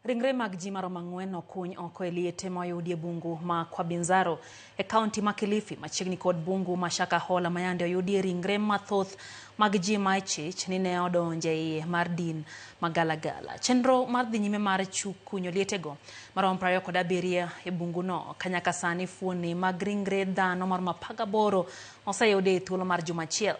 Ringre mag ji maromo 4 okuny oko e liete ma oyudi e bungu ma Kwa-Binzaro e kaunti ma Kilifi machiegni kod bungu ma Shakahola ma yande oyudie ringre mathoth mag ji ma ichich ni ne odonje iye mar din magalagala. Chenro mar dhi nyime mar kunyo lietego maromo 27 e bunguno ka nyaka sani fuoni mag ringre dhano maromo 18 oseyudi e thuolo mar juma achiel.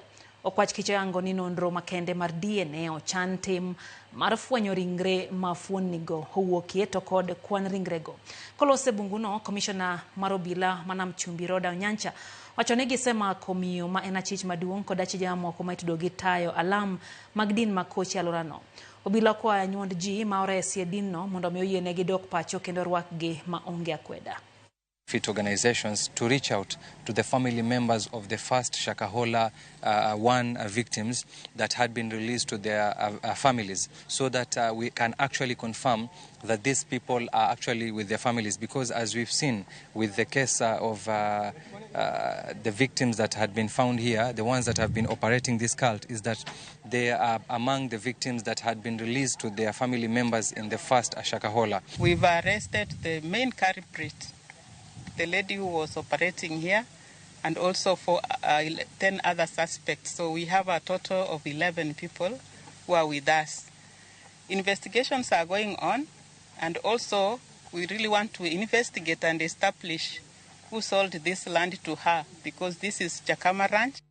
Okwach Kich oyango ni nonro makende mar DNA ochan tim mar fwenyo ringre ma fuonnigo owuokie to kod kwan ringrego. Kolose bunguno, komishona mar obila ma Nam Chumbi Roda Onyancha wacho ni gisemako miyo ma en achich maduong' kod achije mamoko ma itudo gi tayo alam mag din ma koche alworano. Obila okwayo anyuond ji ma oresi e dinno mondo mi oyienegi dok pacho kendo rwakgi ma onge akweda. Fit organizations to reach out to the family members of the first Shakahola 1 victims that had been released to their families, so that we can actually confirm that these people are actually with their families. Because as we've seen with the case of the victims that had been found here, the ones that have been operating this cult, is that they are among the victims that had been released to their family members in the first Shakahola. We've arrested the main culprit, the lady who was operating here, and also for 10 other suspects. So we have a total of 11 people who are with us. Investigations are going on, and also we really want to investigate and establish who sold this land to her, because this is Chakama Ranch.